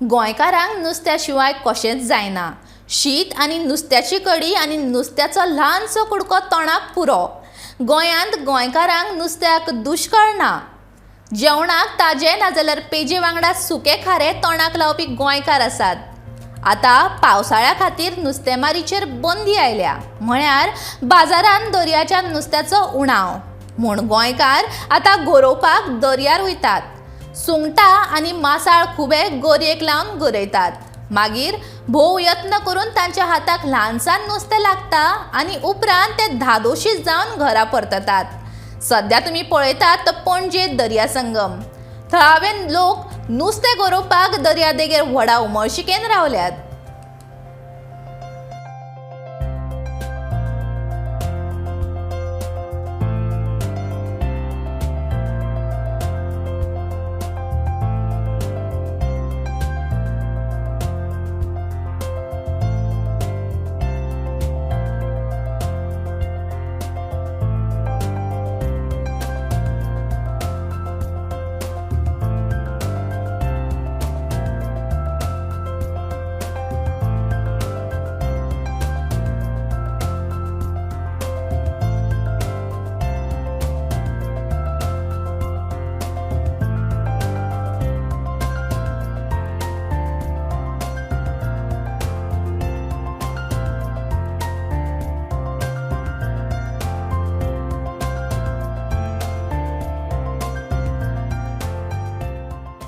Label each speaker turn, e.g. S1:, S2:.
S1: गोंयकारांक नुस्त्या शिवाय कशेंच जायना. शीत आनी नुस्त्याची कडी आनी नुस्त्याचो ल्हानसो कुडको तोंडाक पुरो. गोंयांत गोंयकारांक नुस्त्याक दुश्काळ ना. जेवणाक ताजें नाजाल्यार पेजे वांगडा सुकें खारें तोंडाक लावपी गोंयकार आसात. आतां पावसाळ्या खातीर नुस्तेमारीचेर बंदी आयल्या, म्हळ्यार बाजारांत दर्याच्या नुस्त्याचो उणाव. म्हूण गोंयकार आतां गरोवपाक दर्यार वयतात. सुंगटां आनी मासाळ खुबे गरयेक लावन गरयतात. मागीर भोव यत्न करून तांच्या हाताक ल्हानसान नुस्तें लागता आनी उपरांत ते धादोशी जावन घरा परततात. सद्या तुमी पळयतात तो पणजे दर्या संगम. थळावे लोक नुस्तें गरोवपाक दर्यादेगेर व्हडा उमळशिकेन रावल्यात.